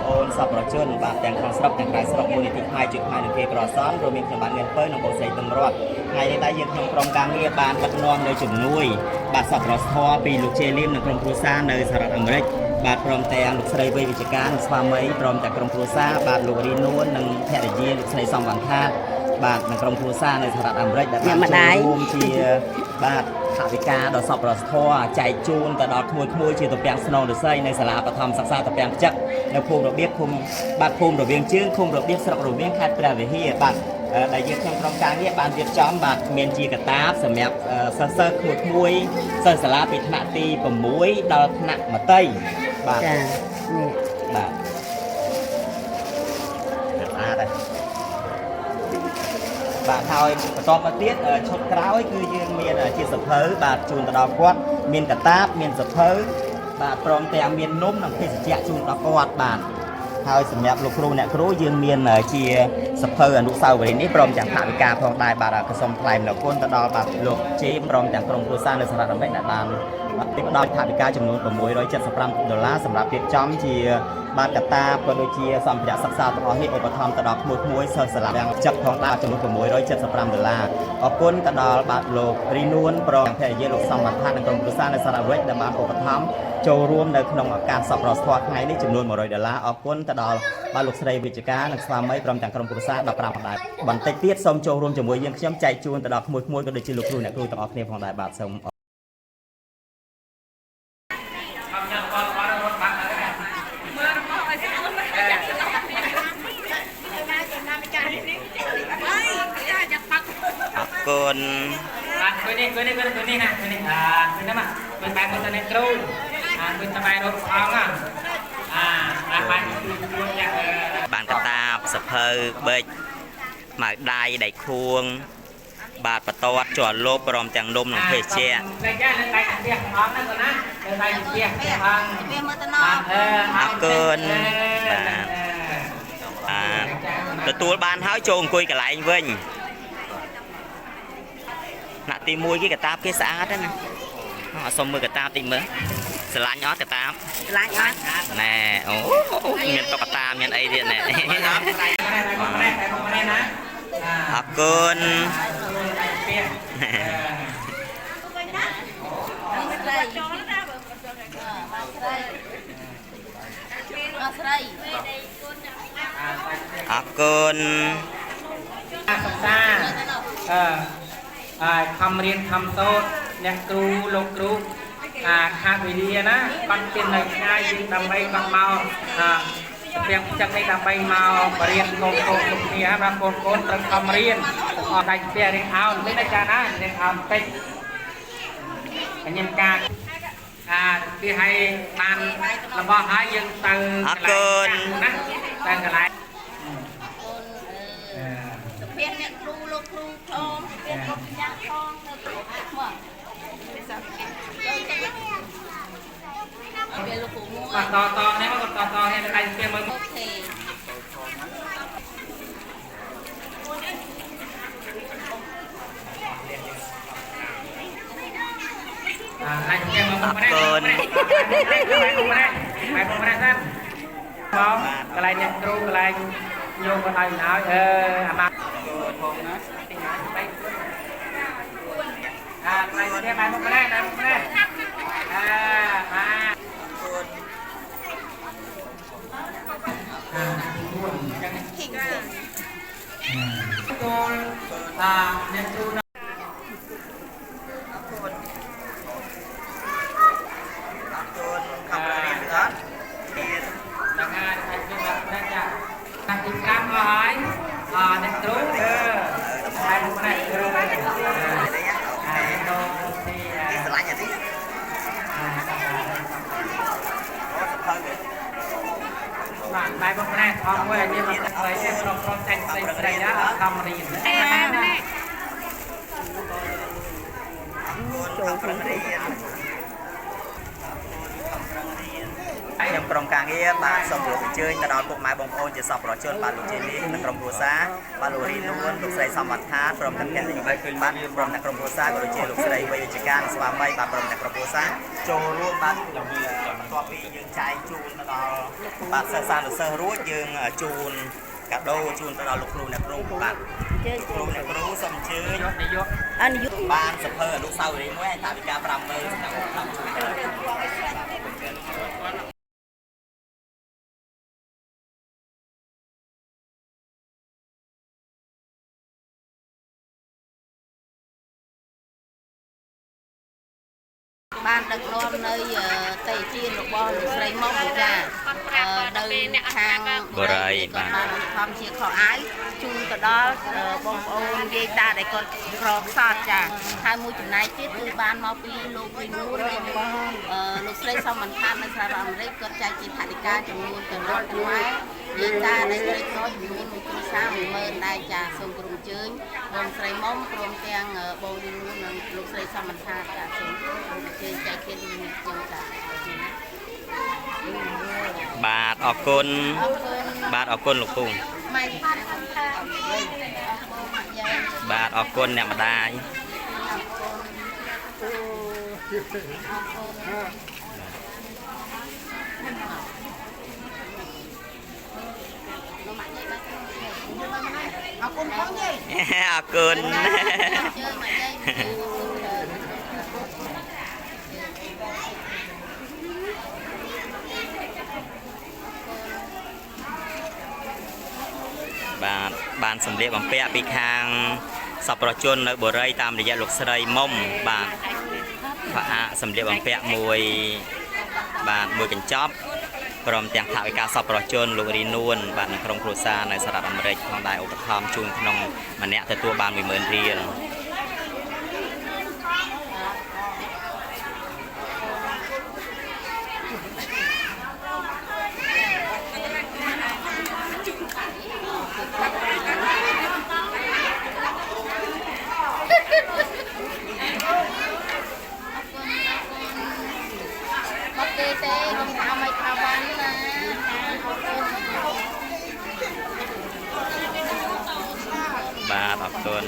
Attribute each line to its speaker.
Speaker 1: ប្អូនសប្បុរសជនបាទទាំងក្នុងស្រុកទាំងក្រៅស្រុកមូលនិធិខ្មែរជួយខ្មែរនិងគេក្រសនរួមមានខ្ញុំបាទងៀនពៅនិងបងស្រីទឹមរតថ្ងៃនេះដែរយើងក្នុងក្រុមការងារបានដឹកនាំនៅជំនួយបាទសប្បុរសធម៌ពីលោកជេលីមនិងក្រុមគ្រួសារនៅសហរដ្ឋអាមេរិកបាទព្រមទាំងលោកស្រីវ័យវិជ្ជការនិងស្វាមីព្រមទាំងក្រុមគ្រួសារបាទលោករីនួននិងភរិយាលោកស្រីសំវ៉ាន់ថាតបាទនិងក្រុមគ្រួសារនៅសហរដ្ឋអាមេរិកដែលបានចូលរួមជាបាទថវិកាដ៏សប្បុរសធម៌ចែកជូនទៅដល់ក្មួយៗជាទំពាំងស្នងឫស្សីនៅសាលាបឋមសិក្សាទំពាំងផ្ចឹកនៅភូមិរបៀបឃុំបាទភូមិរវៀងជើងឃុំរបៀបស្រុករវៀងខេត្តព្រះវិហារបាទដែលយើងក្នុងក្រុមការងារបានរៀបចំបាទមានជាកតាបសម្រាប់សិស្សសិស្សក្មួយៗសិស្សសាលាពីថ្នាក់ទី6ដល់ថ្នាក់មត្តេយ្យបាទ
Speaker 2: ចានេះ
Speaker 1: បាទស្អាតហើយបាទហើយបន្តមកទៀតឈុតក្រោយគឺយើងមានជាសភៅបាទជូនទៅដល់គាត់មានកតាបមានសភៅបាទព្រមទាំងមាននំនិងភេសជ្ជៈជូនដល់គាត់បាទហើយសម្រាប់លោកគ្រូអ្នកគ្រូយើងមានជាសភៅអនុស្សាវរីយ៍នេះព្រមទាំងថវិកាផងដែរបាទក៏សូមថ្លែងអំណរគុណទៅដល់បាទលោកជេមព្រមទាំងក្រុមគ្រួសារនៅសហរដ្ឋអាមេរិកដែលបានផ្ដល់ថវិកាចំនួន675ដុល្លារសម្រាប់រៀបចំជាបាទកតាបក៏ដូចជាសម្ភារៈសិក្សាទាំងអស់នេះឧបត្ថម្ភទៅដល់ក្មួយៗសិស្សសាលាទាំងចិត្តផងដែរចំនួន675ដុល្លារអរគុណទៅដល់បាទលោករីនួនព្រមទាំងភរិយាលោកសំវត្ថានិងក្រុមគ្រួសារនៅសហរដ្ឋអាមេរិកដែលបានឧបត្ថម្ភចូលរួមនៅក្នុងឱកាសសប្បុរសធម៌ថ្ងៃនេះចំនួន100ដុល្លារអរគុណទៅដល់បាទលោកស្រីវិជ្ជការនិងស្វាមីព្រមទាំងក្រុមគ្រួសារ15ផងដែរបន្តិចទៀតសូមចូលរួមជាមួយយើងខ្ញុំចែកជូនទៅដល់ក្មួយៗក៏ដូចជាលោកគ្រូអ្នកគ្រូទាំងអស់គ្នាផងដែរបាទសូមអរគុណ
Speaker 3: បាទអង្គុយនេះអង្គុយនេះអង្គុយនេះណាអង្គុយនេះអាអង្គុយនេះមកអង្គុយបែរមកទៅអ្នកគ្រូអាអង្គុយទៅបែររត់ព្រះអង្គអាអាបានជួយជួយអ្នក
Speaker 1: បានកតាបសភៅបិចម៉ៅដៃដៃខួង បាទបតតជ័រលោបព្រមទាំងនំនិងភេសជ្ជៈ
Speaker 3: លេខលើដៃផ្ទះព្រះអង្គហ្នឹងកូនណាលើដៃផ្ទះព្រះអង្គ
Speaker 2: វាមើលទៅណ
Speaker 3: បាទអឺ
Speaker 1: អរគុណបាទបាទទទួលបានហើយចូលអង្គុយកន្លែងវិញថ្នាក់ទី1គេកតាបគេស្អាតណាស់អត់សុំមើលកតាបតិចមើលស្រឡាញ់អត់កតាប
Speaker 2: ឡាញ់អត់
Speaker 1: ណែអូមានតុក្កតាមានអីទៀតណែ
Speaker 3: បែរមកម្នេះបែរមកម្នេះណា
Speaker 1: អរគុណ
Speaker 3: ដៃផ្ទះ
Speaker 2: ស្រីចូលណាបើមកស្រីមកស្រី
Speaker 1: អរគុណ
Speaker 3: សិក្សាអឺហើយខំរៀនខំសូត្រអ្នកគ្រូលោកគ្រូអាខាតវេលាណាគាត់ទៀតនៅឆ្ងាយយើងដើម្បីគាត់មកអាពាំងចឹកនេះដើម្បីមករៀនកូនកូនគ្រប់គ្នាបាទកូនកូនត្រូវខំរៀនអត់ដាច់ផ្ទះរៀនអោននេះណាចាណារៀនអោនតិចញ៉ាំការអាទីឲ្យបានរបស់ហើយយើងទៅណាទៅកន្លែង
Speaker 2: កូនអឺសុភ័ក្រអ្នកគ្រូលោកគ្រូផងសុភ័ក្រគ្រប់យ៉ាងផងនៅគ្រប់មកពេលលោកគ្រូមួយ
Speaker 3: បាទតតនេះមកតតនេះដៃផ្ទះមើល
Speaker 2: អូខេ
Speaker 3: អាផ្ទះមើលមុខម្នាក់បែរមុខម្នាក់បែរមុខម្នាក់សិនបងកន្លែងអ្នកគ្រូកន្លែងញោមគាត់ឲ្យឲ្យអឺអាម៉ាផងណាអាកន្លែងផ្ទះបែរមុខម្នាក់បែរមុខម្នាក់អាបាទគោលអាអ្នកគ្រូ
Speaker 1: អរគុណខំរៀនអត់រៀន
Speaker 3: ហ្នឹងហើយហើយគឺបាទណាចាតាទី5មកហើយអអ្នកគ្រូអឺហើយមុខនេះគ្រូអាដូទី
Speaker 1: គេស្រឡាញ់អានេះអូសភៅគេ
Speaker 3: បាទបាយមុខនេះអស់មួយឲ្យមានមកស្រីទេក្រុមក្រុមចាញ់ស្រីស្រីណាអត់ខំរៀន
Speaker 1: ចូលប្រឹងរៀនខំប្រឹងរៀន ខ្ញុំក្រុមការងារបាទសូមគោរពអញ្ជើញទៅដល់ពុកម៉ែបងប្អូនជាសប្បុរសជនបាទលោកជាលីនិងក្រុមគ្រួសារបាទលោករីនួនលោកស្រីសំវត្ថាព្រមទាំងភរិយាបាទព្រមទាំងក្រុមគ្រួសារក៏ដូចជាលោកស្រីវ័យវិជ្ជការនិងស្វាមីបាទព្រមទាំងក្រុមគ្រួសារចូលរួមបាទបន្ទាប់ពីយើងចែកជូនទៅដល់បាទសិស្សានុសិស្សរួចយើងជូនកាដូជូនទៅដល់លោកគ្រូអ្នកគ្រូបាទគ្រូអ្នកគ្រូសូមអញ្ជើញ
Speaker 3: នាយក
Speaker 2: អនុយុ
Speaker 1: បានសភើអនុស្សាវរីយ៍មួយហើយថវិកា50000សម្រាប់ឧបត្ថម្ភជួយ
Speaker 2: បានដឹកនាំនៅតេជារបស់លោកស្រីមុំចានៅខាង
Speaker 1: បុរីបាទ
Speaker 2: បានឧបត្ថម្ភជាខោអាវជូនទៅដល់បងប្អូនយាយតាដែលគាត់ក្រខ្សត់ចាហើយមួយចំណែកទៀតគឺបានមកពីលោករីនួននិងលោកស្រីសំមិនថានៅសហរដ្ឋអាមេរិកគាត់ចែកជាថវិកាចំនួនទៅដល់ខ្មែរយាយតាដែលក្រីក្រចំនួនមួយគ្រួសារ10000ដែរចាសូមគោរពអញ្ជើញបងស្រីមុំព្រមទាំងបងរីនួននិងលោកស្រីសំមិនថាចាសូមគោរពអញ្ជើញចែកទានជាមួយខ្ញុំចា
Speaker 1: បាទអរគុណ
Speaker 2: អរគុណ
Speaker 1: បាទអរគុណលោកពូ
Speaker 2: ម៉ែផាត់សំថាអរគុណម៉ាក់យាយ
Speaker 1: បាទអរគុណអ្នកម្ដាយ
Speaker 2: អរគុណអរគុណលោកម៉ាក់យាយបាទ
Speaker 4: អរគុណផងយាយ
Speaker 1: អរគុណ
Speaker 2: ជើងម៉ាក់យាយ
Speaker 1: បាទបានសម្លៀកបំពាក់ពីខាងសប្បុរសជននៅបុរីតាមរយៈលោកស្រីមុំបាទផ្អាកសម្លៀកបំពាក់មួយបាទមួយកញ្ចប់ព្រមទាំងថវិកាសប្បុរសជនលោករីនួនបាទនិងក្រុមគ្រួសារនៅសហរដ្ឋអាមេរិកផងដែរឧបត្ថម្ភជូនក្នុងម្នាក់ទទួលបាន10000រៀល
Speaker 2: មកទេទេកុំថាមិនថាវ៉ាន់ណាអរគុណ
Speaker 1: បាទអរគុណ